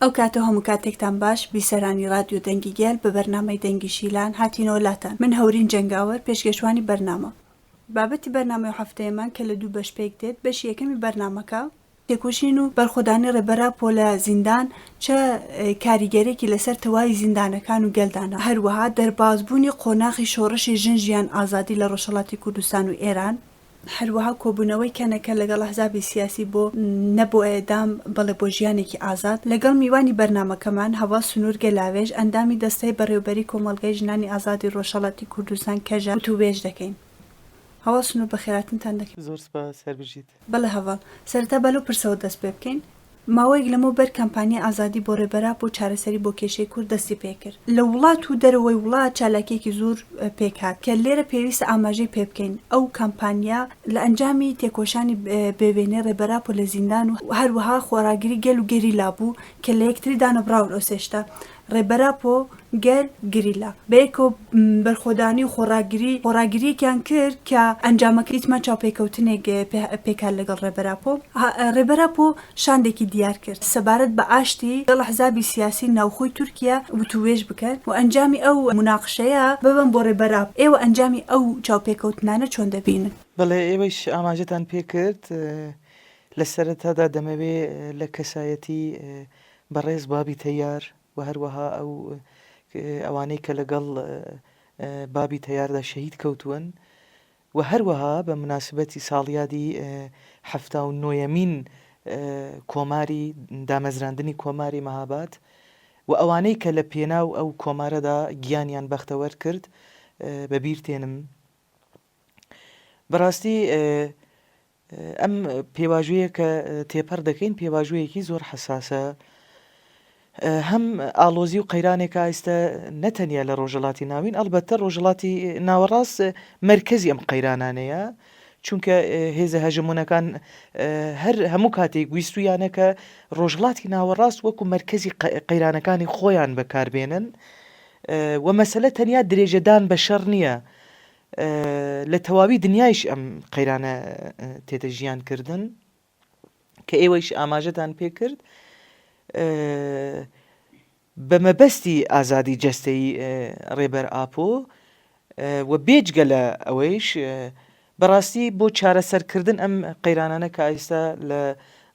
ئەو کاتە و هەموو کاتێکتان باش، بیسەرانی ڕادیۆ دەنگی گەل بە بەرنامەی دەنگی شیلان هاتینەوە لاتان. من هەورین جەنگاوەر، پێشکێشوانی بەرنامە. بابەتی بەرنامەی ئەو هەفتەیەمان کە لە دوو بەش پێک دێت، بەشی یەکەمی بەرنامەکە، تێکۆشین و بەرخۆدانی ڕێبەر ئاپۆ لە زیندان چ کاریگەریەکی لەسەر تەواوی زیندانەکان و گەل دانا، هەروەها دەربازبوونی قۆناغی شۆڕشی ژن ژیان ئازادی لە ڕۆژهەڵاتی کوردستان و ئێران، هەروەها کۆبوونەوەی کەنەکە لەگەڵ ئەحزابی سیاسی بۆ نە بۆ ئێعدام بەڵێ بۆ ژیانێکی ئازاد، لەگەڵ میوانی بەرنامەکەمان هەڤاڵ سنوور گەلاوێژ ئەندامی دەستەی بەڕێوەبەری کۆمەڵگەی ژنانی ئازادی ڕۆژهەڵاتی کوردستان کەژا وتووێژ دەکەین. هەڤاڵ سنوور بەخێرهاتنتان دەکەین. زۆر سپاس، هەر بژیت. بەڵێ هەڤاڵ، سەرەتا با لەو پرسەوە دەست پێ بکەین. ماوەیەک لەمەو بەر کەمپانیای ئازادی بۆ رێبەر ئاپۆ چارەسەری بۆ کێشەی کورد دەستی پێکرد. لە وڵات و دەرەوەی وڵات چالاکیەکی زۆر پێکهات کە لێرە پێویستە ئاماژەی پێبکەین. ئەو کەمپانیا لە ئەنجامی تێکۆشانی بێ وێنەی رێبەر ئاپۆ لە زیندان و هەروەها خۆراگری گەل و گەریلا بوو کە لە یەکتری دانەبڕاون ئەو سێ شتە. ڕێبەر ئاپۆ، گەل، گریلا بەیەکەوە بەرخۆدانی و خۆڕاگری خۆڕاگرییەکیان کرد کە ئەنجامەکەی دیتمان چاوپێکەوتنێک پێکهات لەگەڵ ڕێبەر ئاپۆ. ڕێبەر ئاپۆ شاندێکی دیار کرد سەبارەت بە ئاشتی لەگەڵ ئەحزابی سیاسی ناوخۆی تورکیا وتووێژ بکەن و ئەنجامی ئەو موناقشەیە ببەن بۆ ڕێبەر ئاپۆ. ئێوە ئەنجامی ئەو چاوپێکەوتنانە چۆن دەبینن؟ بەڵێ ئێوەیش ئاماژەتان پێکرد. لە سەرەتادا دەمەوێ لە کەسایەتی بەڕێز بابی تەیار و هەروەها ئەو ئەوانەی کە لەگەڵ بابی تەیاردا شەهید کەوتوون و هەروەها بە مناسبەتی ساڵیادی حەفتا و نۆیەمین کۆماری دامەزراندنی کۆماری مەهاباد و ئەوانەی کە لە پێناو ئەو کۆمارەدا گیانیان بەختەوەر کرد بە بیر تێنم. بەڕاستی ئەم پێواژوویە کە تێپەڕ دەکەین پێواژوویەکی زۆر حەساسە هەم ئاڵۆزی و قەیرانێکە ئایستە نەتەنیا لە ڕۆژهەڵاتی ناوین ئەڵبەتە ڕۆژهەڵاتی ناوەڕاست مەرکەزی ئەم قەیرانانەیە چونکە هێزە هەژمونەکان هەر هەموو کاتێک ویستویانە کە ڕۆژهەڵاتی ناوەڕاست وەکو مەرکەزی قەیرانەکانی خۆیان بەکاربێنن و مەسەلە تەنیا درێژەدان بە شەڕ نییە لە تەواوی دنیایش ئەم قەیرانە تێتە ژیان کردن کە ئێوەیش ئاماژەتان پێ کرد بە مەبەستی ئازادی جەستەیی ڕێبەر ئاپۆ و بێجگە لە ئەوەیش بەڕاستی بۆ چارەسەرکردن ئەم قەیرانانە کە ئایستا لە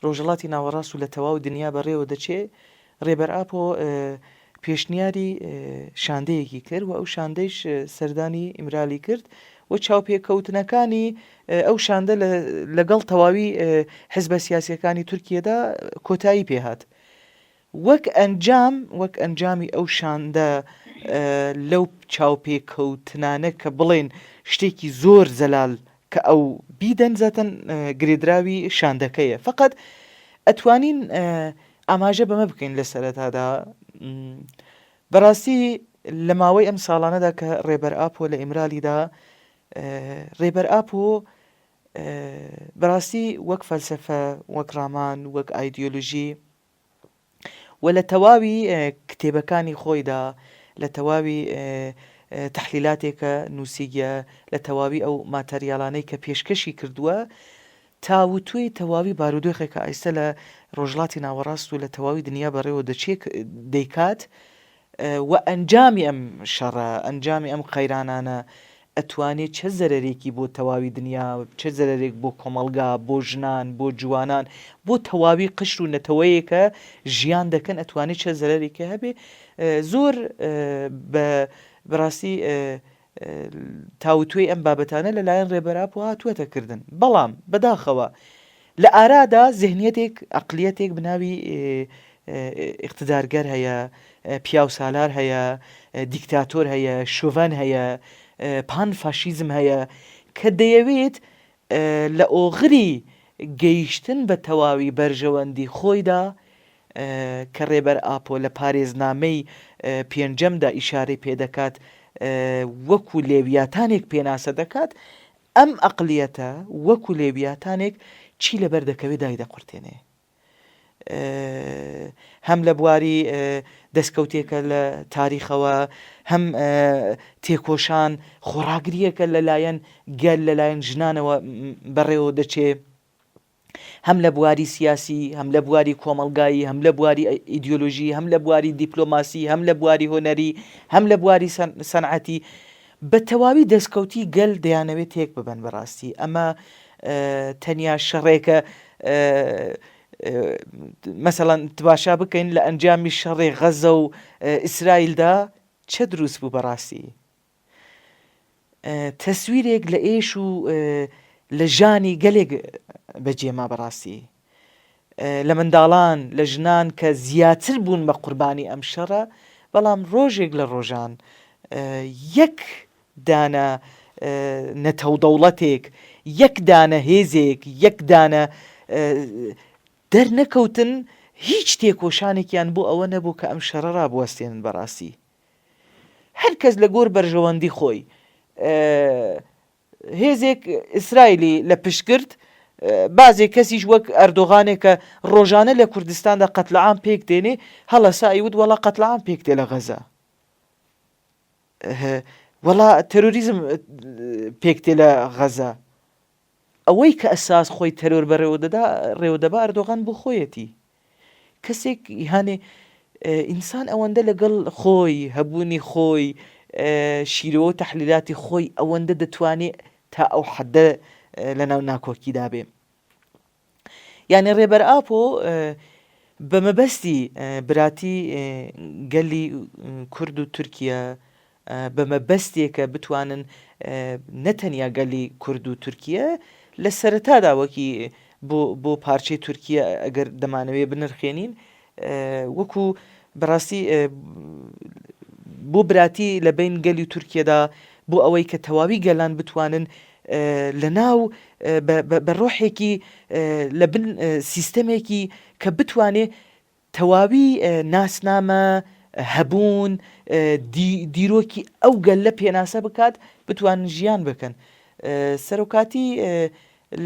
ڕۆژهەڵاتی ناوەڕاست و لە تەواو دنیا بەڕێوە دەچێ، ڕێبەر ئاپۆ پێشنیاری شاندەیەکی کرد و ئەو شاندەیش سەردانی ئیمرالی کرد و چاوپێکەوتنەکانی ئەو شاندە لەگەڵ تەواوی حزبە سیاسیەکانی تورکیەدا کۆتایی پێهات. وەک ئەنجام وەک ئەنجامی ئەو شاندە لەو چاوپێکەوتنانە کە بڵێن شتێکی زۆر زەلال کە ئەو بیدەن زاتەن گرێدراوی شاندەکەیە فقط ئەتوانین ئاماژە بەمە بکەین لە سەرەتادا بەڕاستی لە ماوەی ئەم ساڵانەدا کە ڕێبەر ئاپۆ لە ئیمرالیدا ڕێبەر ئاپۆ بەڕاستی وەک فەلسەفە وەک ڕامان وەک ئایدیۆلۆژی و لە تەواوی کتێبەکانی خۆیدا لە تەواوی تەحلیلاتێکە نووسیگە لە تەواوی ئەو ماتەریالانەی کە پێشکەشی کردووە تاوتوێی تەواوی بارودۆخێکە ئایستە لە ڕۆژهەڵاتی ناوەڕاست و لە تەواوی دنیا بەڕێوە دەچێ دەیکات و ئەنجامی ئەم شەڕە، ئەنجامی ئەم قەیرانانە ئەتوانێ چە زەرەرێکی بۆ تەواوی دنیا، چە زەرەرێک بۆ کۆمەڵگا، بۆ ژنان، بۆ جوانان، بۆ تەواوی قشر و نەتەوەیەکە ژیان دەکەن ئەتوانێ چە زەرەرێکی هەبێ زۆر بە بەڕاستی تاوتوێی ئەم بابەتانە لەلایەن ڕێبەر ئاپۆ هاتووەتە کردن بەڵام بەداخەوە لە ئارادا زهنیەتێک ئەقلیەتێک بناوی ئیقتدارگەر هەیە پیاوسالار هەیە دیکتاتۆر هەیە شوڤەن هەیە پان فاشیزم هەیە کە دەیەوێت لە ئۆغری گەیشتن بە تەواوی بەرژەوەندی خۆیدا کە ڕێبەر ئاپۆ لە پارێزنامەی پێنجەمدا ئیشارەی پێدەکات وەکو لێویاتانێک پێناسە دەکات، ئەم ئەقلیەتە وەکو لێویاتانێک چی لەبەر دەکەوێت دایدەقورتێنێ. هەم لە بواری دەستکەوتێکە لە تاریخەوە، هەم تێکۆشان خۆڕاگرییەکە لەلایەن گەل، لەلایەن ژنانەوە بەڕێوە دەچێ. هەم لە بواری سیاسی، هەم لە بواری کۆمەڵگایی، هەم لە بواری ئیدیۆلۆژی، هەم لە بواری دیپلۆماسی، هەم لە بواری هونەری، هەم لە بواری سەنعەتی، بە تەواوی دەستکەوتی گەل دەیانەوێت تێک ببەن بەڕاستی ئەمە تەنیا شەڕێکە مەسەڵەن تماشا بکەین لە ئەنجامی شەڕی غەزە و ئیسرائیلدا چە دروست بوو بەڕاستی تەسویرێک لە ئێش و لە ژانی گەلێک بەجێما بەڕاستی لە منداڵان لە ژنان کە زیاتر بوون بە قوربانی ئەم شەڕە بەڵام ڕۆژێک لە ڕۆژان یەک دانە نەتەو دەوڵەتێک یەک دانە هێزێک یەک دانە دەرنەکەوتن هیچ تێکۆشانێکیان بۆ ئەوە نەبوو کە ئەم شەڕە ڕابوەستێنن بەڕاستی هەر کەس لە گۆر بەرژەوەندی خۆی هێزێک ئیسرائیلی لە پشت کرد بازێک کەسیش وەک ئەردۆغانێک کە ڕۆژانە لە کوردستاندا قەتلعام پێک دێنێ هەڵەسا ئەیوت وەڵا قەتلعام پێک دێ لە غەزە وەڵا تەرۆریزم پێک تێ لە غەزە ئەوەی کە ئەساس خۆی تەرۆر بەڕێوە دەدا ڕێوە دەبا ئەردۆغان بۆ خۆیەتی کەسێک هانێ ئینسان ئەوەندە لەگەڵ خۆی هەبوونی خۆی شیرەوە و تەحلیلاتی خۆی ئەوەندە دەتوانێ تا ئەو حەدە لەناو ناکۆکیدا بێ یعنی ڕێبەر ئاپۆ بە مەبەستی براتی گەلی کورد و تورکیا بە مەبەستێکە بتوانن نە تەنیا گەلی کورد و تورکیە لە سەرەتادا وەکی بۆ بۆ پارچەی تورکیە ئەگەر دەمانەوێ بنرخێنین وەکو بەڕاستی بۆ براتی لە بین گەلی تورکیەدا بۆ ئەوەی کە تەواوی گەلان بتوانن لە ناو بە ڕۆحێکی لە بن سیستەمێکی کە بتوانێ تەواوی ناسنامە، هەبوون، دیرۆکی ئەو گەلە پێناسە بکات، بتوانن ژیان بکەن. سەرۆکاتی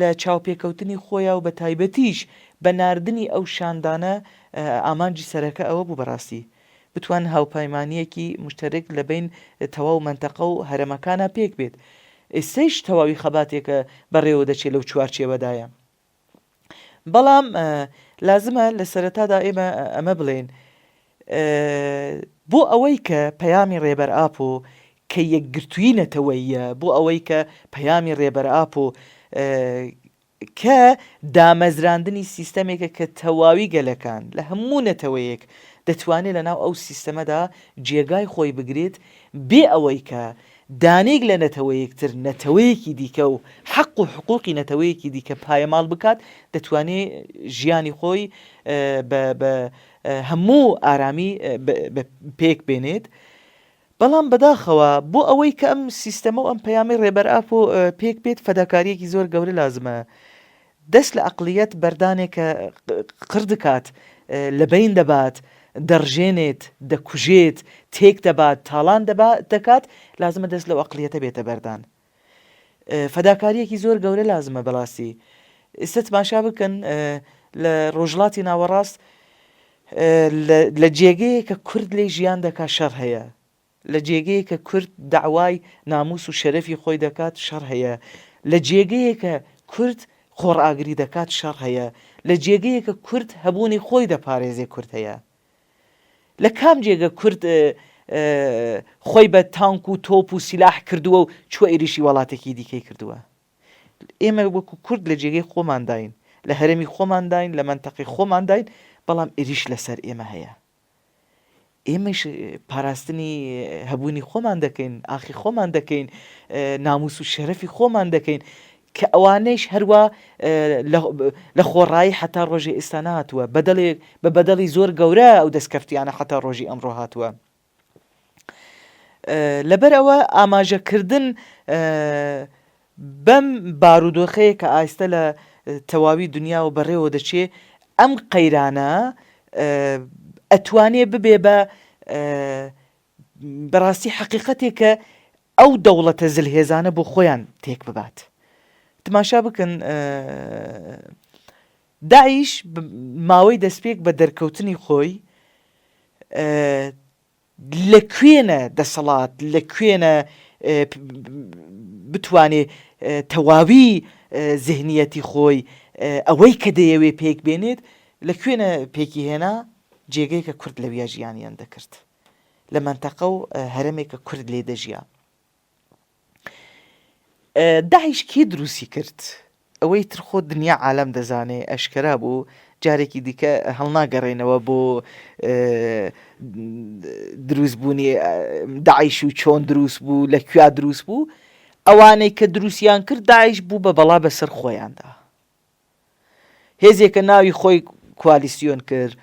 لە چاوپێکەوتنی خۆیا و بە تایبەتیش بە ناردنی ئەو شاندانە ئامانجی سەرەکە ئەوە بوو بەڕاستی بتوانن هاوپەیمانییەکی موشتەرک لە بەین تەواو مەنتەقە و هەرەمەکانا پێک بێت. ئێستەیش تەواوی خەباتێکە بەڕێوە دەچێ لەو چوارچێوەدایە. بەڵام لازمە لە سەرەتادا ئێمە ئەمە بڵێین بۆ ئەوەی کە پەیامی ڕێبەر ئاپۆ کە یەکگرتووی نەتەوەیە بۆ ئەوەی کە پەیامی ڕێبەر ئاپۆ کە دامەزراندنی سیستەمێکە کە تەواوی گەلەکان لە هەموو نەتەوەیەک دەتوانێت لەناو ئەو سیستەمەدا جێگای خۆی بگرێت بێ ئەوەی کە دانەیەک لە نەتەوەیەک تر نەتەوەیەکی دیکە و حەق و حقوقی نەتەوەیەکی دیکە پایەماڵ بکات دەتوانێ ژیانی خۆی بە بە هەموو ئارامی پێک بێنێت بەڵام بەداخەوە بۆ ئەوەی کە ئەم سیستەمە و ئەم پەیامی ڕێبەر ئاپۆ پێک بێت فەداکاریەکی زۆر گەورە لازمە دەست لە ئەقڵیەت بەردانێ کە قڕ دکات، لە بەین دەبات، دەڕژێنێت، دەکوژێت، تێک دەبات، تاڵان دەکات، لازمە دەست لەو ئەقڵیەتە بێتە بەردان. فەداکاریەکی زۆر گەورە لازمە بەڕاستی. ئێستا تماشا بکەن لە ڕۆژهەڵاتی ناوەڕاست لە جێگەیەک کە کورد لێی ژیان دەکات شەڕ هەیە. لە جێگەیەک کە کورد دەعوای ناموس و شەرەفی خۆی دەکات شەڕ هەیە، لە جێگەیەک کە کورد خۆڕاگری دەکات شەڕ هەیە، لە جێگەیەک کە کورد هەبوونی خۆی دەپارێزێ کورد هەیە. لە کام جێگە کورد خۆی بە تانک و تۆپ و سیلاح کردووە و چووە ئێریشی وەڵاتێکی دیکەی کردووە؟ ئێمە وەکو کورد لە جێگەی خۆمانداین، لە هەرێمی خۆمانداین، لە مەنتەقەی خۆمانداین، بەڵام ئێریش لەسەر ئێمە هەیە. ئێمەش پاراستنی هەبوونی خۆمان دەکەین، ئاخی خۆمان دەکەین، ناموس و شەرەفی خۆمان دەکەین کە ئەوانەیش هەروا لە خۆڕایی حتا ڕۆژی ئێستا نهاتووە بەدەڵێ بە بەدەڵی زۆر گەورە ئەو دەستکەفتیانە حتا ڕۆژی ئەمڕۆ هاتووە. لەبەر ئەوە ئاماژەکردن بەم بارودۆخەیە کە ئایستە لە تەواوی دنیاوە بەڕێوە دەچێ ئەم قەیرانە ئەتوانێ ببێ بە بەڕاستی حەقیقەتێک کە ئەو دەوڵەتە زلهێزانە بۆ خۆیان تێک ببات تماشا بکەن داعش ماوەی دەستپێک بە دەرکەوتنی خۆی لە کوێنە دەسەڵات، لە کوێنە بتوانێ تەواوی زهنیەتی خۆی. ئەوەی کە دەیەوێ پێک بێنێت لە کوێنە پێکی هێنا؟ جێگەی کە کورد لەویا ژیانیان دەکرد، لە مەنتەقە و هەرەمێک کە کورد لێ دەژیا. داعش کێ دروستی کرد؟ ئەوەی تر خۆ دنیا عالەم دەزانێ ئەشکەرا بوو جارێکی دیکە هەڵناگەڕێنەوە بۆ دروست بوونی داعش و چۆن دروست بوو لە کویا دروست بوو ئەوانەی کە دروستیان کرد داعش بوو بە بەڵا بەسەر خۆیاندا هێزێکە ناوی خۆی کوالیسیۆن کرد،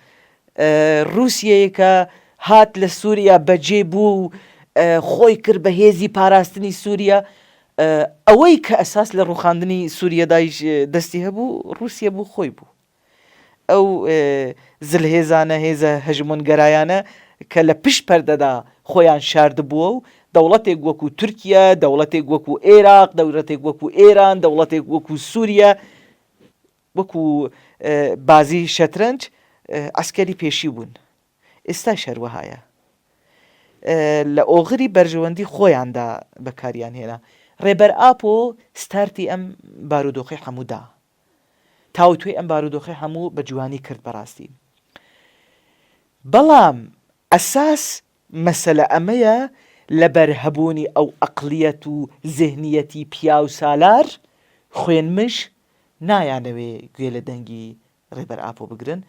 رووسیەیەکە هات لە سووریا بەجێ بوو و خۆی کرد بە هێزی پاراستنی سووریا، ئەوەی کە ئەساس لە ڕووخاندنی سووریەدایش دەستی هەبوو ڕووسیە بوو خۆی بوو. ئەو زلهێزانە، هێزە هەژموونگەرایانە کە لە پشت پەردەدا خۆیان شاردبووە و دەوڵەتێک وەکو تورکیە، دەوڵەتێک وەکو ئێراق، دەورەتێک وەکو ئێران، دەوڵەتێک وەکو سوریە وەکو بازی شەترەنج عەسکەری پێشی بوون. ئێستاش هەر وەهایە. لە ئۆغری بەرژەوەندی خۆیاندا بەکاریان هێنا. ڕێبەر ئاپۆ ستارتی ئەم بارودۆخەی حەموو دا. تاوتوێی ئەم بارودۆخەی هەموو بە جوانی کرد بەڕاستی. بەڵام ئەساس مەسەلە ئەمەیە لەبەر هەبوونی ئەو ئەقڵیەت و زهنیەتی پیاو سالار خوێنمژ نایانەوێ گوێ لە دەنگی ڕێبەر ئاپۆ بگرن،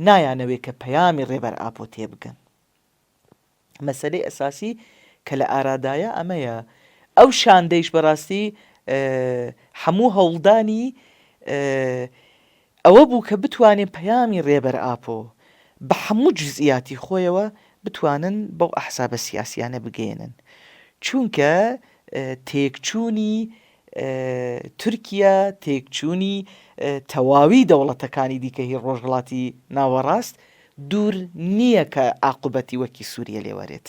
نایانەوێ کە پەیامی ڕێبەر ئاپۆ تێبگەن. مەسەلەی ئەساسی کە لە ئارادایە ئەمەیە. ئەو شاندەیش بەڕاستی هەموو هەوڵدانی ئەوە بوو کە بتوانێ پەیامی ڕێبەر ئاپۆ بە هەموو جوزئیاتی خۆیەوە بتوانن بەو ئەحزابە سیاسیانە بگەیەنن. چونکە تێکچوونی تورکیا، تێکچوونی تەواوی دەوڵەتەکانی دیکە هی ڕۆژهەڵاتی ناوەڕاست دوور نییە کە ئاقوبەتی وەکی سووریە لێ وەرێت.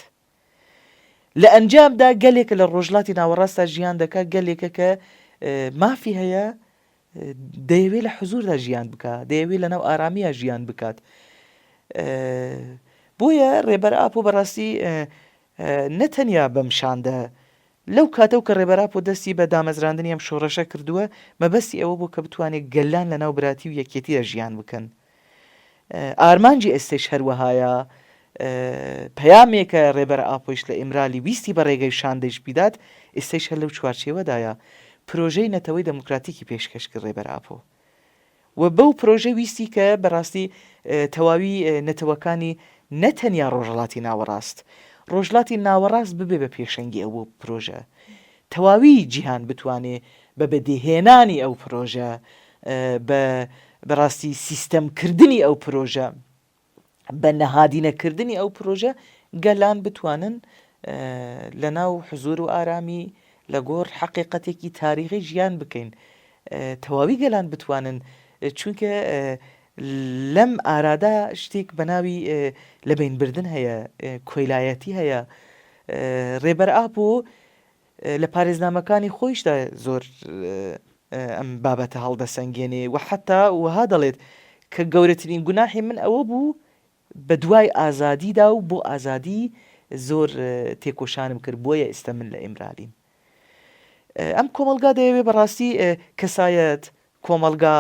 لە ئەنجامدا گەلێکە لە ڕۆژهەڵاتی ناوەڕاستدا ژیان دەکا، گەلێکە کە مافی هەیە دەیەوێت لە حزووردا ژیان بکا، دەیەوێت لەناو ئارامییا ژیان بکات. بۆیە ڕێبەر ئاپۆ بەڕاستی نە تەنیا بەم شاندە لەو کاتەو کە ڕێبەر ئاپۆ دەستی بە دامەزراندنی ئەم شۆڕشە کردووە، مەبەستی ئەوە بوو کە بتوانێت گەلان لەناو براتی و یەکێتیدا ژیان بکەن. ئارمانجی ئێستەیش هەروەهایە. پەیامێکە ڕێبەر ئاپۆیش لە ئیمرالی ویستی بە ڕێگەی شاندەیش بیدات، ئێستەیش هەر لەو چوارچێوەدایە. پرۆژەی نەتەوەی دەموکراتیکی پێشکەش کرد ڕێبەر ئاپۆ. و بەو پرۆژە ویستی کە بەڕاستی تەواوی نەتەوەکانی نە تەنیا ڕۆژهەڵاتی ناوەڕاست، ڕۆژهەڵاتی ناوەڕاست ببێ بە پێشەنگی ئەو پرۆژە، تەواوی جیهان بتوانێ بە بەدیهێنانی ئەو پرۆژە، بە بەڕاستی سیستەم کردنی ئەو پرۆژە، بە نەهادینەکردنی ئەو پرۆژە گەلان بتوانن لە ناو حزور و ئارامی لە گۆڕ حەقیقەتێکی تاریخی ژیان بکەین تەواوی گەلان بتوانن چونکە لەم ئارادا شتێک بە ناوی لەبەینبردن هەیە کۆیلایەتی هەیە ڕێبەر ئاپۆ لە پارێزنامەکانی خۆیشدا زۆر ئەم بابەتە هەڵدەسەنگێنێ و حەتا وەها دەڵێت کە گەورەترین گوناحی من ئەوە بوو بە دوای ئازادیدا و بۆ ئازادی زۆر تێکۆشانم کرد بۆیە ئێستا من لە ئیمرالیم. ئەم کۆمەڵگا دەیەوێ بەڕاستی کەسایەت، کۆمەڵگا،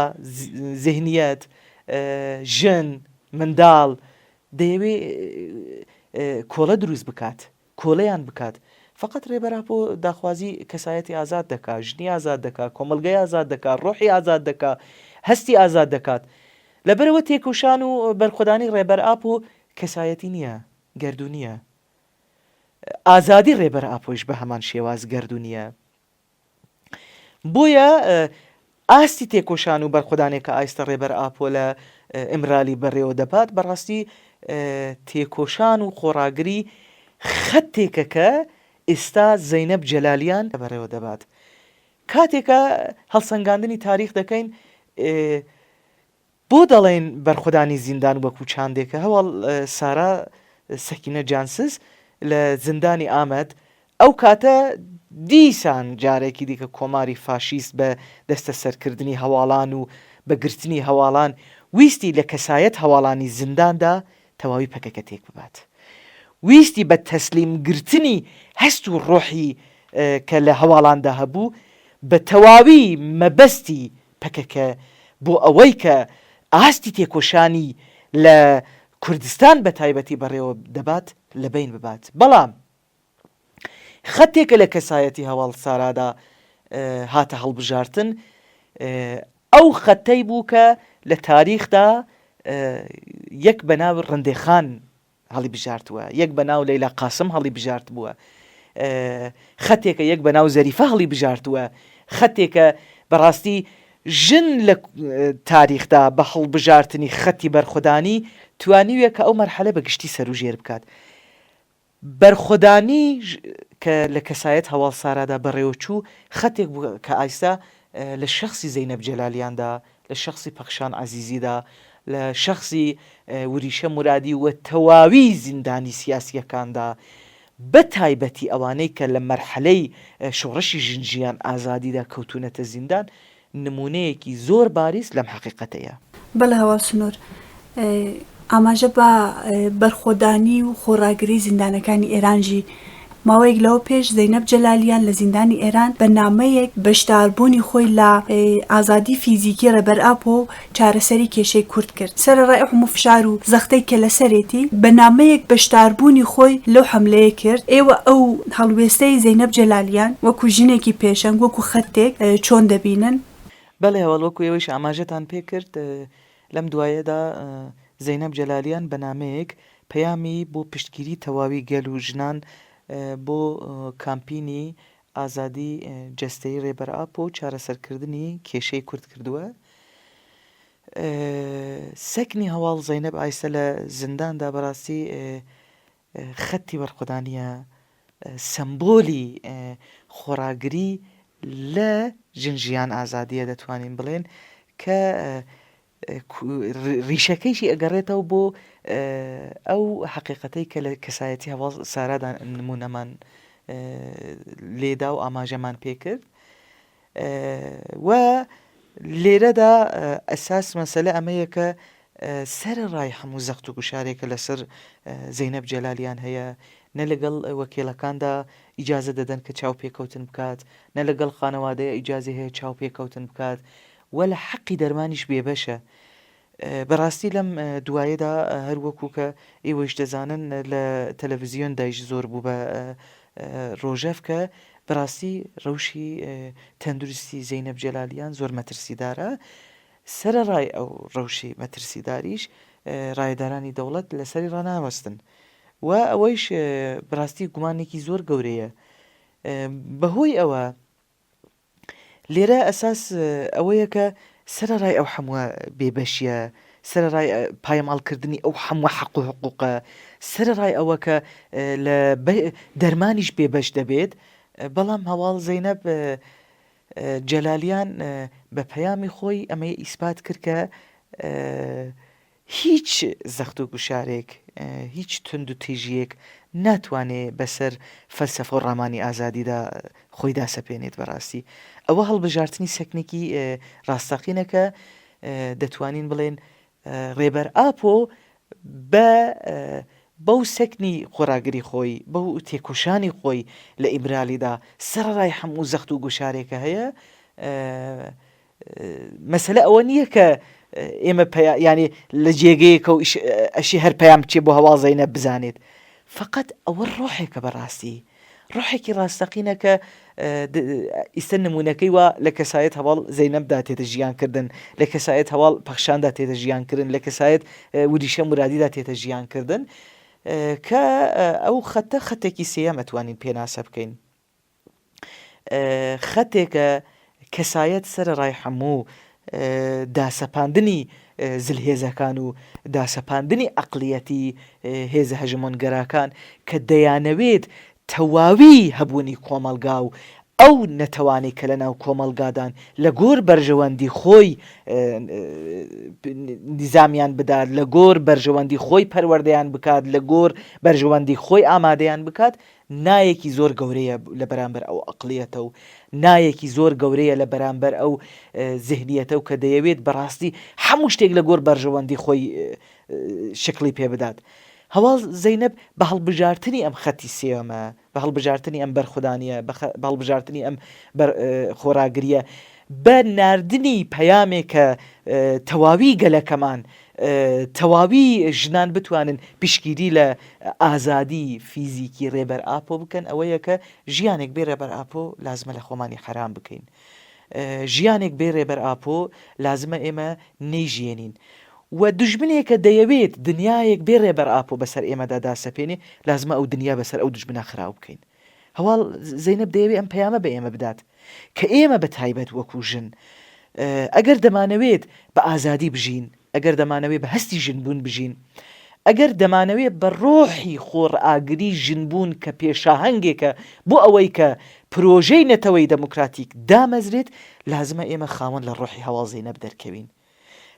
زهنیەت، ژن، منداڵ دەیەوێ کۆڵە دروست بکات. کۆلەیان بکات فەقەت رێبەر ئاپۆ داخوازی کەسایەتی ئازاد دەکا ژنی ئازاد دەکا کۆمەڵگەی ئازاد دەکا ڕۆحی ئازاد دەکا هەستی ئازاد دەکات لەبەرئەوە تێکۆشان و بەرخۆدانی ڕێبەر ئاپۆ کەسایەتی نییە گەردوونییە ئازادی ڕێبەر ئاپۆیش بە هەمان شێواز گەردوونییە. بۆیە ئاستی تێکۆشان و بەرخۆدانێک کە ئایستە ڕێبەر ئاپۆ لە ئیمرالی بەڕێوە دەبات بەڕاستی تێکۆشان و خۆڕاگری خەتێکە کە ئێستا زەینەب جەلالیان بەڕێوە دەبات. کاتێکە هەڵسەنگاندنی تاریخ دەکەین بۆ دەڵێین بەرخودانی زیندان وەکو چاندێکە؟ هەواڵ سارا سەکینە جانسز لە زیندانی ئامەد ئەو کاتە دیسان جارێکی دیکە کۆماری فاشیست بە دەستەسەرکردنی هەواڵان و بە گرتنی هەواڵان ویستی لە کەسایەت هەواڵانی زینداندا تەواوی پەکەکە تێک ببات. ویستی بە تەسلیم گرتنی هەست و ڕۆحی کە لە هەواڵاندا هەبوو بە تەواوی مەبەستی پەکەکە بۆ ئەوەی کە ئاستی تێکۆشانی لە کوردستان بە تایبەتی بەڕێوە دەبات لەبەین ببات. بەڵام خەتێکە لە کەسایەتی هەواڵ سارادا هاتە هەڵبژارتن، ئەو خەتەی بوو کە لە تاریخدا یەک بە ناو ڕندێخان هەڵیبژارتووە، یەک بە ناو لەیلا قاسم هەڵیبژارتبووە، خەتێکە یەک بە ناو زەریفە هەڵیبژارتووە، خەتێکە بەڕاستی ژن لە تاریخدا بە هەڵبژارتنی خەتی بەرخودانی توانیویە کە ئەو مەرحەلە بە گشتی سەروژێر بکات. بەرخۆدانی کە لە کەسایەت هەواڵ سارادا بەڕێوەچوو، خەتێک بوو کە ئایستا لە شەخسی زەینەب جەلالیاندا، لە شەخسی پەخشان عەزیزیدا، لە شەخسی وریشە مورادی و تەواوی زیندانی سیاسییەکاندا، بە تایبەتی ئەوانەی کە لە مەرحەلەی شۆڕشی ژن ژیان ئازادیدا کەوتوونەتە زیندان، نموونەیەکی زۆر باریز لەم حەقیقەتەیە. بەڵێ هەواڵ سنوور ئاماژە بە بەرخۆدانی و خۆڕاگری زیندانەکانی ئێران ژی ماوەیەک لەوە پێش زەینەب جەلالیان لە زیندانی ئێران بە نامەیەک بەشداربوونی خۆی لە ئازادی فیزیکی ڕێبەر ئاپۆ و چارەسەری کێشەی کورد کرد. سەرەڕای ئەو هەموو فشار و زەختەی کە لەسەرێتی، بە نامەیەک بەشداربوونی خۆی لەو حەملەیە کرد. ئێوە ئەو هەڵوێستەی زەینەب جەلالیان وەکو ژنێکی پێشەنگ، وەکو خەتێک چۆن دەبینن؟ بەڵێ هەواڵ، وەکو ئێوەیش ئاماژەتان پێکرد، لەم دوایەدا زەینەب جەلالیان بە نامەیەک پەیامی بۆ پشتگیری تەواوی گەل و ژنان بۆ کامپینی ئازادی جەستەیی ڕێبەر ئاپۆ و چارەسەرکردنی کێشەی کورد کردووە. سەکنی هەواڵ زەینەب ئایسە لە زینداندا بەڕاستی خەتی بەرخۆدانیە سەمبۆلی خۆڕاگری لە ژن ژیان ئازادیە دەتوانین بڵێن کە ڕیشەکەیشی ئەگەڕێتەوە بۆ ئەو حەقیقەتەی کە لە کەسایەتی هەواڵ سارادا نمونەمان لێدا و ئاماژەمان پێکرد و لێرەدا ئەساس مەسەلە ئەمەیە کە سەرەڕای هەموو زەخت و گوشارێکە لەسەر زەینەب جەلالیان هەیە نە لەگەڵ وەکیلەکاندا ئیجازە دەدەن کە چاوپێکەوتن بکات نە لەگەڵ خانەوادەیە ئیجازی هەیە چاوپێکەوتن بکات و لە حەقی دەرمانیش بێبەشە. بەڕاستی لەم دوایەدا هەر وەکو کە ئێوەیش دەزانن لە تەلەڤزیۆندایش زۆر بوو بە ڕۆژەڤ کە بەڕاستی ڕەوشی تەندروستی زەینەب جەلالیان زۆر مەترسیدارە. سەرەڕای ئەو ڕەوشی مەترسیداریش ڕایەدارانی دەوڵەت لەسەری ڕاناوەستن و ئەوەیش بەڕاستی گومانێکی زۆر گەورەیە. بەهۆی ئەوە لێرە ئەساس ئەوەیە کە سەرەڕای ئەو حەمووە بێبەشیە، سەرەڕای پایەماڵکردنی ئەو حەمووە حەق و حقوقە، سەرەڕای ئەوە کە لە دەرمانیش بێبەش دەبێت، بەڵام هەواڵ زەینەب جەلالیان بە پەیامی خۆی ئەمەی ئیسپات کرد کە هیچ زەخت و گوشارێک، هیچ توندوتیژییەک ناتوانێ بەسەر فەلسەفە و ڕامانی ئازادیدا خۆی داسەپێنێت بەڕاستی ئەوە هەڵبژارتنی سەکنێکی ڕاستەقینە کە دەتوانین بڵێن ڕێبەر ئاپۆ بە بەو سەکنی خۆراگری خۆی بەو تێکۆشانی خۆی لە ئیمرالیدا سەرەڕای هەموو زەخت و گوشارێکە هەیە مەسەلە ئەوە نییە کە ئێمە ینی لە جێگەیەکە و ئەشی هەر پەیام بچێ بۆ هەواڵ زەینەب بزانێت فقط ئەوە ڕۆحێکە بەڕاستی ڕۆحێکی ڕاستەقینە کە ئیستا نمونونەکەی وا لە کەسایەت هەواڵ زەینەبدا تێتە ژیانکردن لە کەسایەت هەواڵ پەخشاندا تێتە ژیانکردن لە کەسایەت وریشە مرادیدا تێتە ژیانکردن کە ئەو خەتە خەتێکی سێیەم ئەتوانین پێناسە بکەین خەتێکە کەسایەت سەرەڕای هەموو داسەپاندنی زلهێزەکان و داسەپاندنی ئەقلیەتی هێزە هەژمۆنگەراکان کە دەیانەوێت تەواوی هەبوونی کۆمەڵگا و ئەو نەتەوانەی کە لەناو کۆمەڵگادان لە گۆر بەرژەوەندی خۆی نیزامیان بدات لە گۆر بەرژەوەندی خۆی پەروەردەیان بکات لە گۆر بەرژەوەندی خۆی ئامادەیان بکات نایەکی زۆر گەورەیە لە بەرامبەر ئەو ئەقڵیەتە و نایەکی زۆر گەورەیە لە بەرامبەر ئەو زهنیەتە و کە دەیەوێت بەڕاستی هەموو شتێک لە گۆر بەرژەوەندی خۆی شکڵی پێ بدات. هەواڵ زەینەب بە هەڵبژارتنی ئەم خەتی سێیەمە، بە هەڵبژارتنی ئەم بەرخودانیە، بە هەڵبژارتنی ئەم خۆراگریە. بە ناردنی پەیامێک کە تەواوی گەلەکەمان، تەواوی ژنان بتوانن پشتگیری لە ئازادی فیزیکی ڕێبەر ئاپۆ بکەن ئەوەیە کە ژیانێک بێ ڕێبەر ئاپۆ لازمە لە خۆمانی حەرام بکەین. ژیانێک بێ ڕێبەر ئاپۆ لازمە ئێمە نەیژیێنین. و دوژمنێکە دەیەوێت دنیایەک بێ ڕێبەر ئاپۆ بەسەر ئێمەدا داسەپێنێ لازمە ئەو دنیا بەسەر ئەو دوژمنە خراو بکەین. هەواڵ زەینەب دەیەوێت ئەم پەیامە بە ئێمە بدات کە ئێمە بە تایبەت وەکو ژن ئەگەر دەمانەوێت بە ئازادی بژین، ئەگەر دەمانەوێت بە هەستی ژنبوون بژین، ئەگەر دەمانەوێت بە ڕۆحی خۆڕئاگری ژنبوون کە پێشاهەنگێکە بۆ ئەوەی کە پرۆژەی نەتەوەی دەموکراتیک دامەزرێت، لازمە ئێمە خاوەن لە ڕۆحی هەواڵ زەینەب دەرکەوین.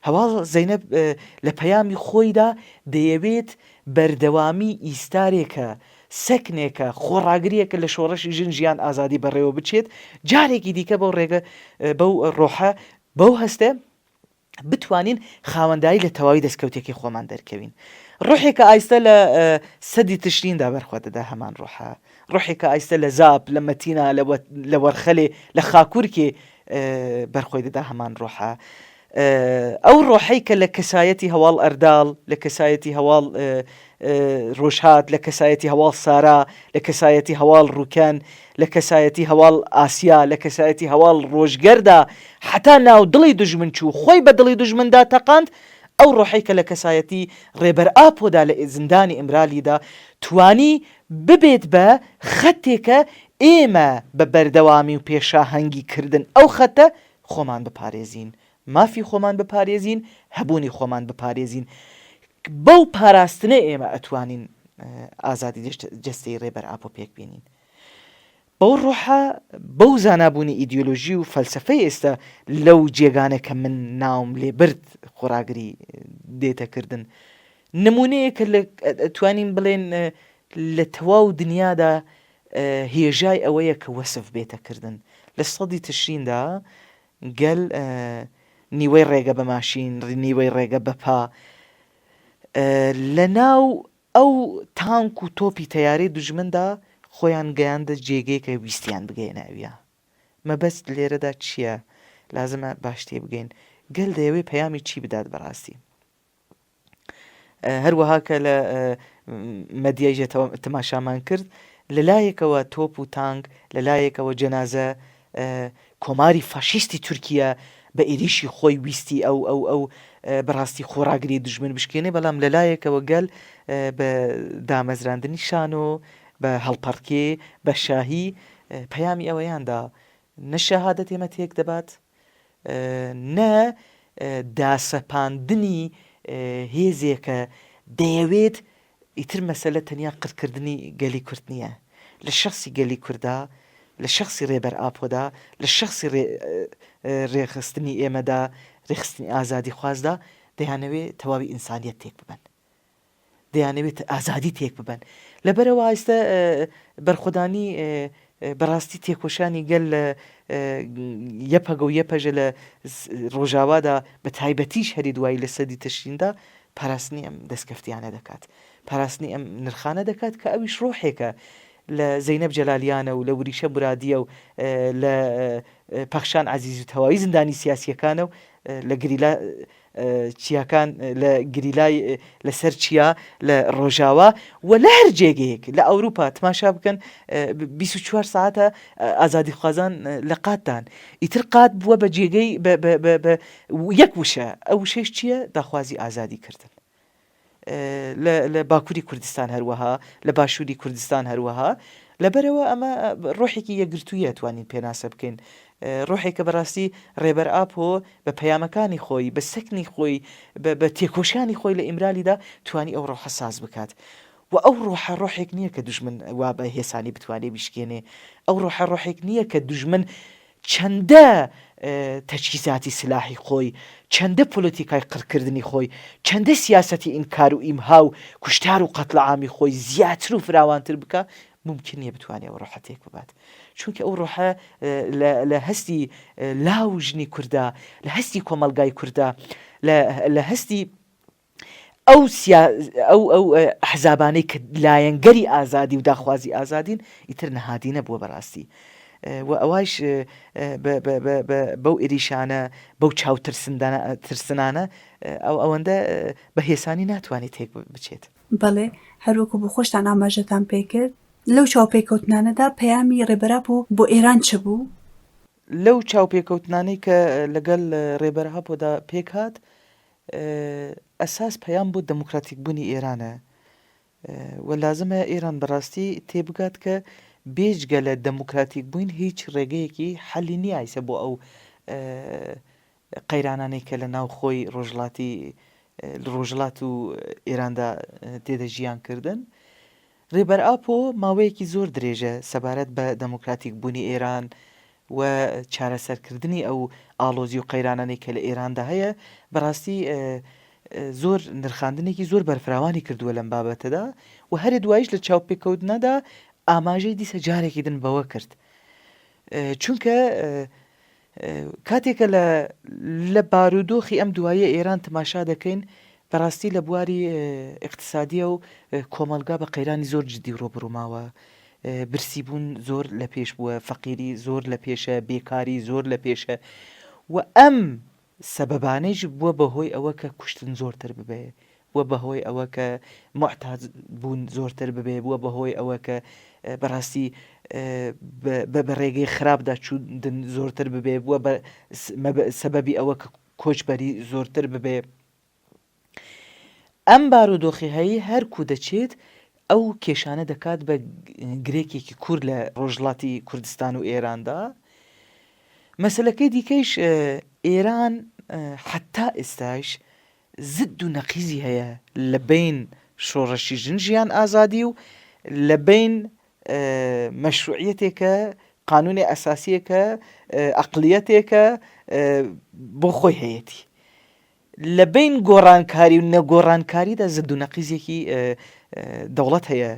هەواڵ زەینەب لە پەیامی خۆیدا دەیەوێت بەردەوامی ئیستارێکە، سەکنێکە، خۆڕاگرییەکە لە شۆڕشی ژن ژیان ئازادی بەڕێوە بچێت، جارێکی دیکە بەو ڕێگە بەو ڕۆحە بەو هەستە بتوانین خاوەنداری لە تەواوی دەستکەوتەکەی خۆمان دەرکەوین. ڕۆحێکە ئایستە لە سەدی تشریندا بەرخۆ دەدا هەمان ڕۆحە. ڕۆحێکە ئایستە لە زاپ، لە مەتینا، لە وەرخەلێ، لە خاکورکێ بەرخۆی دەدا هەمان ڕۆحە. ئەو ڕۆحەی کە لە کەسایەتی هەواڵ ئەرداڵ، لە کەسایەتی هەواڵ ڕۆژهات، لە کەسایەتی هەواڵ سارا، لە کەسایەتی هەواڵ ڕوکەن، لە کەسایەتی هەواڵ ئاسیا، لە کەسایەتی هەواڵ ڕۆژگەردا حەتا ناو دڵی دوژمن چوو، خۆی بە دڵی دوژمندا تەقاند، ئەو ڕۆحەی کە لە کەسایەتی ڕێبەر ئاپۆدا لە زیندانی ئیمرالیدا توانی ببێت بە خەتێکە ئێمە بە بەردەوامی و پێشاهەنگی کردن ئەو خەتە خۆمان بپارێزین، مافی خۆمان بپارێزین، هەبوونی خۆمان بپارێزین، بەو پاراستنە ئێمە ئەتوانین ئازادی جەستەیی ڕێبەر ئاپۆ پێک بێنین. بەو ڕۆحە، بەو زانابوونی ئیدیۆلۆژی و فەلسەفەی ئێستا لەو جێگانە کە من ناوم لێ برد خۆڕاگری دێتە کردن. نموونەیەکە لە ئەتوانین بڵێن لە تەواو دنیادا هێژای ئەوەیە کە وەسف بێتە کردن. لە سەدی تشریندا گەل نیوەی ڕێگە بە ماشین، نیوەی ڕێگە بە پا لە ناو ئەو تانک و تۆپی تەیارەی دوژمندا خۆیان گەیاندە جێگەی کە ویستیان بگەیەنە ئەویا. مەبەست لێرەدا چییە؟ لازمە باش تێبگەین. گەل دەیەوێ پەیامی چی بدات بەڕاستی؟ هەروەها کە لە مەدیای تەماشامان کرد لە لایەکەوە تۆپ و تانک لە لایەکەوە جەنازە کۆماری فاشیستی تورکیە بە ئێریشی خۆی ویستی ئەو ئەو ئەو بەڕاستی خۆڕاگری دژمن بشکێنێ بەڵام لە لایەکەوە گەل بە دامەزراندنی شانۆ بە هەڵپەڕکێ بە شاهی پەیامی ئەوەیاندا نە شەهادەت ئێمە تێک دەبات نە داسەپاندنی هێزێکە دەیەوێت ئیتر مەسەلە تەنیا قرکردنی گەلی کورد نییە لە شەخسی گەلی کوردا لە شەخسی ڕێبەر ئاپۆدا لە شەخسی ڕێخستنی ئێمەدا ڕێخستنی ئازادی خوازدا دەیانەوێت تەواوی ئینسانیەت تێک ببەن دەیانەوێت ئازادی تێک ببەن لەبەرەوە ئایستە بەرخۆدانی بەڕاستی تێکۆشانی گەل لە یەپەگە و یەپەژە لە ڕۆژاوادا بە تایبەتیش هەری دوایی لە سەدی تشریندا پاراستنی ئەم دەستکەفتیانە دەکات پاراستنی ئەم نرخانە دەکات کە ئەویش ڕۆحێکە لە زەینەب جەلالیانە و لە وریشە مرادیە و لە پەخشان عەزیز و تەواوی زیندانی سیاسیەکانە و لە گریلا چیاکان لە گریلای لەسەر چیا لە ڕۆژاوا و لە هەر جێگەیەک لە ئەوروپا تماشا بکەن 24 ساعتە ئازادیخوازان لە قاتدان ئیتر قات بووە بە جێگەی یەک وشە ئەو وشەیش چییە داخوازی ئازادی کردن لە باکووری کوردستان هەروەها لە باشووری کوردستان هەروەها لەبەرەوە ئەمە ڕۆحێکی یەکگرتوویە توانین پێناسە بکەین ڕۆحێکە بەڕاستی ڕێبەر ئاپۆ بە پەیامەکانی خۆی بە سەکنی خۆی بە تێکۆشانی خۆی لە ئیمرالیدا توانی ئەو ڕۆحە ساز بکات و ئەو ڕۆحە ڕۆحێک نییە کە دوژمن وا بە هێسانی بتوانێ بیشکێنێ ئەو ڕۆحە ڕۆحێک نییە کە دوژمن چەندە تەجهیزاتی سلاحی خۆی، چەندە پۆلۆتیکای قڕکردنی خۆی، چەندە سیاسەتی ئینکار و ئیمها و کوشتار و قەتڵعامی خۆی زیاتر و فراوانتر بکا، مومکین نیە بتوانێ ئەو ڕۆحە تێک ببات. چونکە ئەو ڕۆحە لە هەستی لاو و ژنی کوردا، لە هەستی کۆمەڵگای کوردا، لە هەستی ئەو سیا ئەو ئەو ئەحزابانەی کە لایەنگەری ئازادی و داخوازی ئازادین ئیتر نەهادینە بووە بەڕاستی. و ئەوایش بەو ئێریشانە بەو چاو ترسنانە ئەو ئەوەندە بە هێسانی ناتوانێت تێک بچێت. بەڵێ هەروەکو بۆ خۆشتان ئاماژەتان پێکرد لەو چاوپێکەوتنانەدا پەیامی ڕێبەر ئاپۆ بۆ ئێران چ بوو؟ لەو چاوپێکەوتنانەی کە لەگەڵ ڕێبەر ئاپۆدا پێکهات ئەساس پەیام بۆ دەموکراتیک بوونی ئێرانە و لازمە ئێران بەڕاستی تێبگات کە بێجگە لە دەموکراتیک بووین هیچ ڕێگەیەکی حەلی نییە ئیسە بۆ ئەو قەیرانانەی کە لە ناوخۆی ڕۆژهەڵاتی ڕۆژهەڵات و ئێراندا تێدە ژیان کردن. رێبەر ئاپۆ ماوەیەکی زۆر درێژە سەبارەت بە دەموکراتیک بوونی ئێران و چارەسەرکردنی ئەو ئاڵۆزی و قەیرانانەی کە لە ئێراندا هەیە بەڕاستی زۆر نرخاندنێکی زۆر بەرفراوانی کردووە لەم بابەتەدا و هەرێ دوایش لە چاوپێکەوتنەدا ئاماژەی دیسە جارێکی دن بەوە کرد چونکە کاتێکە لە لە بارودۆخی ئەم دواییە ئێران تماشا دەکەین بەڕاستی لە بواری ئیقتسادیە و کۆمەڵگا بە قەیرانی زۆر جدی ڕووبڕوو ماوە برسیبوون زۆر لە پێش بووە فەقیری زۆر لە پێشە بێکاری زۆر لە پێشە و ئەم سەبەبانەیش بووە بە هۆی ئەوە کە کوشتن زۆرتر ببێ بووە بە هۆی ئەوە کە موعتاد بوون زۆرتر ببێ، بووە بە هۆی ئەوە کە بەڕاستی بە ڕێگەی خراپدا چوودن زۆرتر ببێ، بووە بە سەبەبی ئەوە کە کۆچبەری زۆرتر ببێ. ئەم بارودۆخی هەیە هەر کو دەچێت ئەو کێشانە دەکات بە گرێکێکی کور لە ڕۆژهەڵاتی کوردستان و ئێراندا. مەسەلەکەی دیکەیش ئێران حەتا ئێستایش زد و نەقیزی هەیە لە بەین شۆڕشی ژن ژیان ئازادی و لە بەین مەشروعیەتێکە قانونی ئەساسیەکە ئەقلیەتێکە بۆ خۆی هەیەتی لە بەین گۆڕانکاری و نەگۆڕانکاریدا زد و نەقیزێکی دەوڵەت هەیە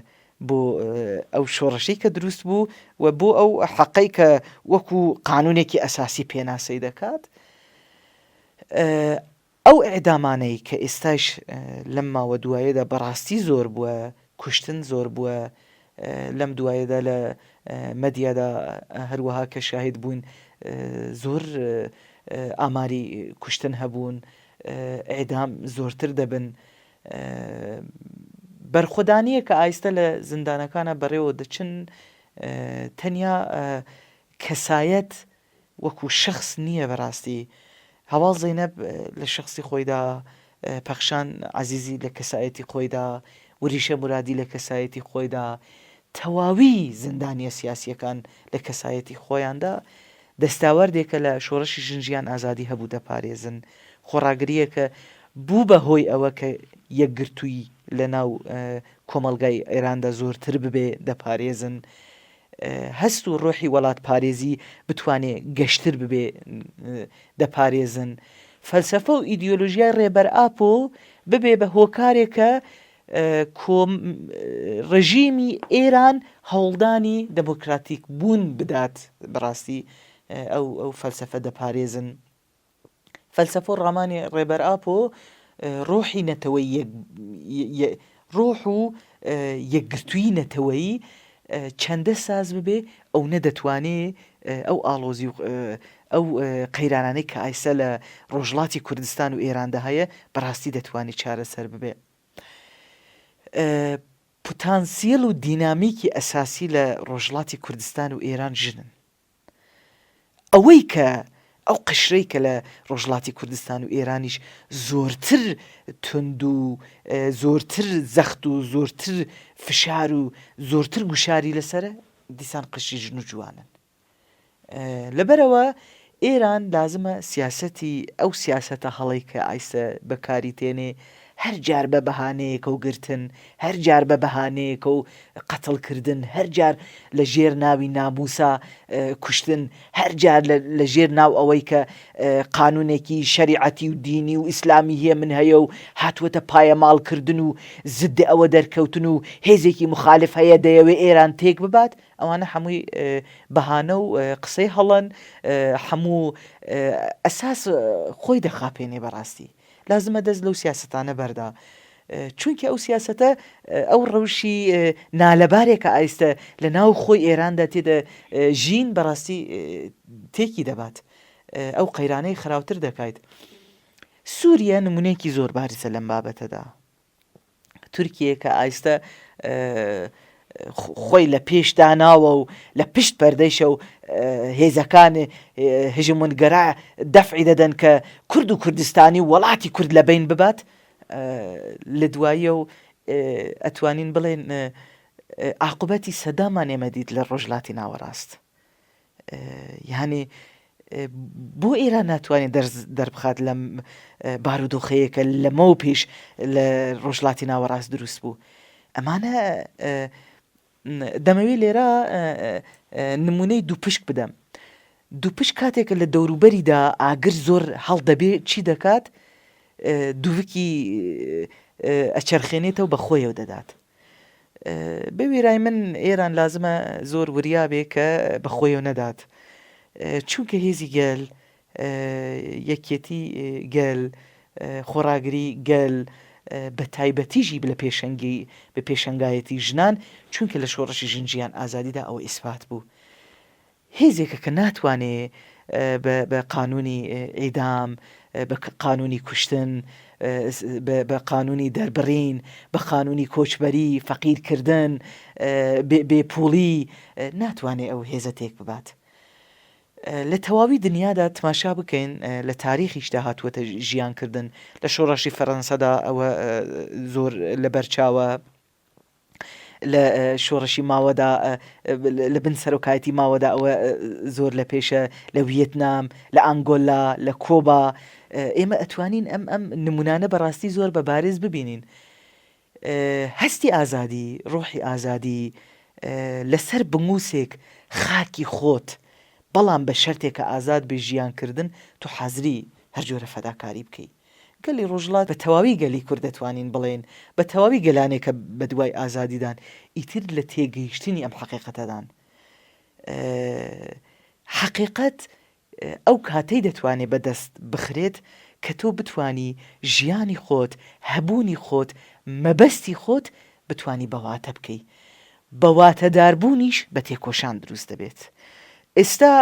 بۆ ئەو شۆڕشەی کە دروست بوو و بۆ ئەو حەقەی کە وەکو قانونێکی ئەساسی پێناسەی دەکات ئەو ئیعدامانەی کە ئێستایش لەم ماوە دوایەدا بەڕاستی زۆر بووە، کوشتن زۆر بووە، لەم دوایەدا لە مەدیادا هەروەها کە شاهید بووین زۆر ئاماری کوشتن هەبوون، ئیعدام زۆرتر دەبن. بەرخۆدانییە کە ئایستە لە زیندانەکانە بەڕێوە دەچن تەنیا کەسایەت وەکو شەخس نییە بەراستی هەواڵ زەینەب لە شەخسی خۆیدا پەخشان عەزیزی لە کەسایەتی خۆیدا وریشە مورادی لە کەسایەتی خۆیدا تەواوی زیندانیە سیاسیەکان لە کەسایەتی خۆیاندا دەستاوەردێکە لە شۆڕشی ژن ژیان ئازادی هەبوو دەپارێزن خۆڕاگریەکە بوو بە هۆی ئەوە کە یەکگرتووی لە ناو کۆمەڵگای ئێراندا زۆرتر ببێ دەپارێزن هەست و ڕۆحی وەڵاتپارێزی بتوانێ گەشتر ببێ دەپارێزن. فەلسەفە و ئیدیۆلۆژیای ڕێبەر ئاپۆ ببێ بە هۆکارێک کە کۆم ڕژیمی ئێران هەوڵدانی دەمۆکراتیک بوون بدات بەڕاستی ئەو ئەو فەلسەفە دەپارێزن. فەلسەفە و ڕامانی ڕێبەر ئاپۆ ڕۆحی نەتەوەی ڕۆح و یەکگرتووی نەتەوەیی چەندە ساز ببێ ئەو نەدەتوانێ ئەو ئاڵۆزی و ئەو قەیرانانەی کە ئایسە لە ڕۆژهەڵاتی کوردستان و ئێراندا هەیە بەڕاستی دەتوانێت چارەسەر ببێ. پتانسیل و دینامیکی ئەساسی لە ڕۆژهەڵاتی کوردستان و ئێران ژنن. ئەوەی کە ئەو قشرەی کە لە ڕۆژهەڵاتی کوردستان و ئێرانیش زۆرتر توند و زۆرتر زەخت و زۆرتر فشار و زۆرتر گوشاری لەسەرە دیسان قشری ژن و جوانن. لەبەرئەوە ئێران لازمە سیاسەتی ئەو سیاسەتە هەڵەی کە ئایسە بەکاری تێنێ هەر جار بە بەهانەیەکە و گرتن، هەر جار بە بەهانەیەکە و قەتڵ کردن، هەر جار لە ژێر ناوی ناموسا کوشتن، هەر جار لە ژێر ناو ئەوەی کە قانونێکی شەریعەتی و دینی و ئیسلامی هەیە من هەیە و هاتووەتە پایەماڵ کردن و زد ئەوە دەرکەوتن و هێزێکی مخالف هەیە دەیەوێ ئێران تێک ببات، ئەوانە حەمووی بەهانە و قسەی هەڵەن، حەموو ئەساس خۆی دەخاپێنێ بەڕاستی. لازمە دەست لەو سیاسەتانە بەردا. چونکە ئەو سیاسەتە ئەو ڕەوشی نالەبارێکە ئایستە لە ناو خۆی ئێراندا تێدە ژین بەڕاستی تێکی دەبات ئەو قەیرانەی خراوتر دەکات. سوریە نمونەیەکی زۆر بارزە لەم بابەتەدا. تورکیە کە ئایستە خۆی لە پێش داناوە و لە پشت پەردەیشە و هێزەکان هژمونگەرا دەفعی دەدەن کە کورد و کوردستانی و وڵاتی کورد لە بین ببات لە دواییە و ئەتوانین بڵێن ئاقوبەتی سەدامان ئێمە دیت لە ڕۆژلاتی ناوەڕاست. یانی بۆ ئێران ناتوانێت دەرس دەربخات لەم بارودۆخەیە کە لەمەو پێش لە ڕۆژلاتی ناوەڕاست دروست بوو ئەمانە دەمەوێت لێرە نمونەی دووپشک بدەم دووپشک کاتێکە لە دەوروبەریدا ئاگر زۆر هەڵدەبێ چی دەکات دووکی ئەچەرخێنێتەوە بە خۆیەوە دەدات بە وێرای من ئێران لازمە زۆر وریا بێ کە بە خۆیەوە نەدات چونکە هێزی گەل یەکیەتی گەل خۆڕاگری گەل بە تایبەتیژی لە پێشەنگی بە پێشەنگایەتی ژنان چونکە لە شۆڕشی ژن ژیان ئازادیدا ئەوە ئیسپات بوو هێزێکە کە ناتوانێ بە قانوونی ئیعدام، بە قانوونی کوشتن، بە قانوونی دەربڕین، بە قانوونی کۆچبەری، فەقیر کردن، بێ پووڵی، ناتوانێ ئەو هێزە تێک ببات. لە تەواوی دنیادا تماشا بکەین لە تاریخیشدا هاتووەتە ژیان کردن، لە شۆڕشی فەرەنسەدا ئەوە زۆر لەبەر چاوە. لە شۆڕشی ماوەدا لە بن سەرۆکایەتی ماوەدا ئەوە زۆر لە پێشە لە ویەتنام لە ئەنگۆلا لە کۆبا ئێمە ئەتوانین ئەم ئەم نمونانە بەڕاستی زۆر بە بارز ببینین هەستی ئازادی ڕۆحی ئازادی لەسەر بنگوسێک خاکی خۆت بەڵام بە شەرتێکە ئازاد بێ ژیان کردن تۆ حازری هەر جۆرە فەداکاری بکەی گەلی ڕۆژهەڵات بە تەواوی گەلی کورد دەتوانین بڵێین بە تەواوی گەلانێک کە بە دوای ئازادیدان ئیتر لە تێگەیشتنی ئەم حەقیقەتەدان. حەقیقەت ئەو کاتەی دەتوانێ بە دەست بخرێت کە تۆ بتوانی ژیانی خۆت، هەبوونی خۆت، مەبەستی خۆت بتوانی بە واتە بکەی. بە واتەداربوونیش بە تێکۆشان دروست دەبێت. ئێستا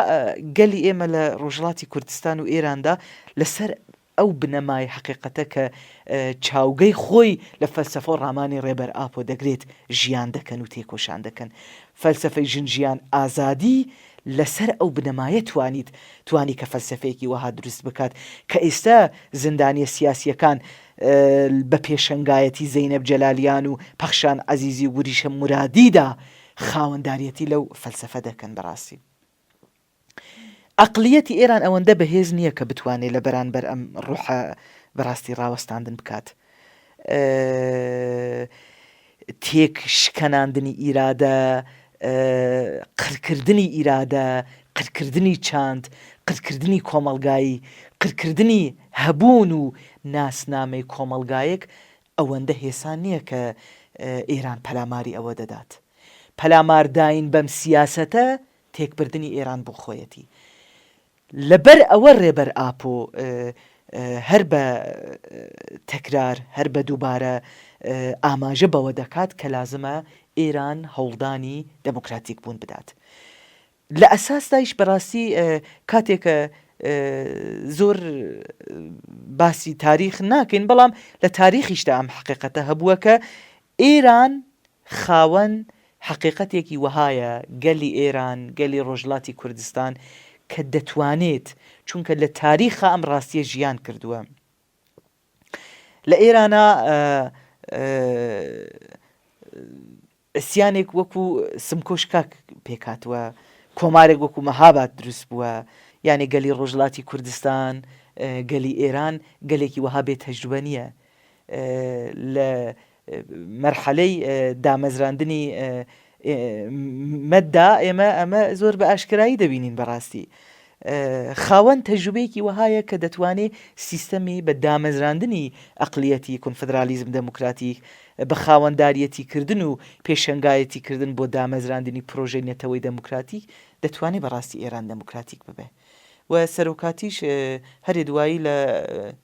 گەلی ئێمە لە ڕۆژهەڵاتی کوردستان و ئێراندا لەسەر ئەو بنەمای حەقیقەتە کە چاوگەی خۆی لە فەلسەفە و ڕامانی ڕێبەر ئاپۆ دەگرێت ژیان دەکەن و تێکۆشان دەکەن. فەلسەفەی ژن ژیان ئازادی لەسەر ئەو بنەمایە توانیت توانی کە فەلسەفەیەکی وەها دروست بکات کە ئێستا زیندانیە سیاسیەکان بە پێشەنگایەتی زەینەب جەلالیان و پەخشان عەزیزی و وریشە مورادیدا خاوەنداریەتی لەو فەلسەفە دەکەن بەڕاستی ئەقلیەتی ئێران ئەوەندە بەهێز نییە کە بتوانێت لە بەرانبەر ئەم ڕوحە بەڕاستی ڕاوەستاندن بکات تێک شکەناندنی ئیرادە قرکردنی ئیرادە قرکردنی چاند قرکردنی کۆمەڵگایی قرکردنی هەبوون و ناسنامەی کۆمەڵگایەک ئەوەندە هێسان نییە کە ئێران پەلاماری ئەوە دەدات. پەلامارداین بەم سیاسەتە تێکبردنی ئێران بۆ خۆیەتی. لەبەر ئەوە رێبەر ئاپۆ هەر بە تەکرار، هەر بە دووبارە ئاماژە بەوە دەکات کە لازمە ئێران هەوڵدانی دێموکراتیک بوون بدات. لە ئەساسدایش بەڕاستی کاتێک کە زۆر باسی تاریخ ناکەین بەڵام لە تاریخیشدا ئەم حەقیقەتە هەبووە کە ئێران خاوەن حەقیقەتێکی وەهایە گەلی ئێران گەلی ڕۆژهەڵاتی کوردستان کە دەتوانێت چونکە لە تاریخا ئەم ڕاستیە ژیان کردووە لە ئێرانە عیسیانێک وەکو سمکۆ شکاک پێکهاتووە، کۆمارێک وەکو مەهاباد دروست بووە، یانێ گەلی ڕۆژهەڵاتی کوردستان، گەلی ئێران گەلێکی وەها بێ تەجروبە نییە. لە مەرحەلەی دامەزراندنی مەددا ئێمە ئەمە زۆر بە ئاشکرایی دەبینین بەڕاستی. خاوەن تەجروبەیەکی وەهایە کە دەتوانێ سیستەمی بە دامەزراندنی ئەقلیەتی کونفدرالیزم دەموکراتیک، بە خاوەنداریەتی کردن و پێشەنگایەتی کردن بۆ دامەزراندنی پرۆژەی نەتەوەی دەموکراتیک دەتوانێ بەڕاستی ئێران دەموکراتیک ببێ. و سەرۆکاتیش هەرێ دوایی لە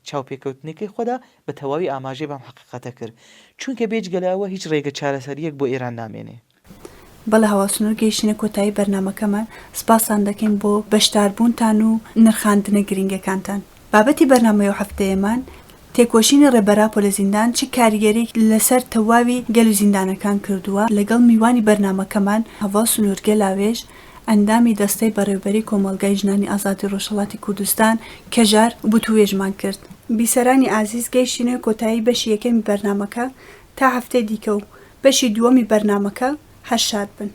چاوپێکەوتنەکەی خۆدا بە تەواوی ئاماژەی بەم حەقیقەتە کرد. چونکە بێجگە لە ئەوە هیچ ڕێگە چارەسەرییەک بۆ ئێران نامێنێ. بەڵێ هاواسنوور گەیشتینە کۆتایی بەرنامەکەمان، سپاستان دەکەین بۆ بەشداربوونتان و نرخاندنە گرینگەکانتان. بابەتی بەرنامەی ئەو هەفتەیەمان، تێکۆشینی ڕێبەر ئاپۆ لە زیندان چ کاریگەریەک لەسەر تەواوی گەل و زیندانەکان کردووە، لەگەڵ میوانی بەرنامەکەمان هەڤاڵ سنوور گەلاوێژ، ئەندامی دەستەی بەڕێوەبەری کۆمەڵگای ژنانی ئازادی ڕۆژهەڵاتی کوردستان، کەژار، وتووێژمان کرد. بیسەرانی ئازیز گەیشتینە کۆتایی بەشی یەکەمی بەرنامەکە، تا هەفتەی دیکە و بەشی دووەمی بەرنامەکە هەر شاد بن.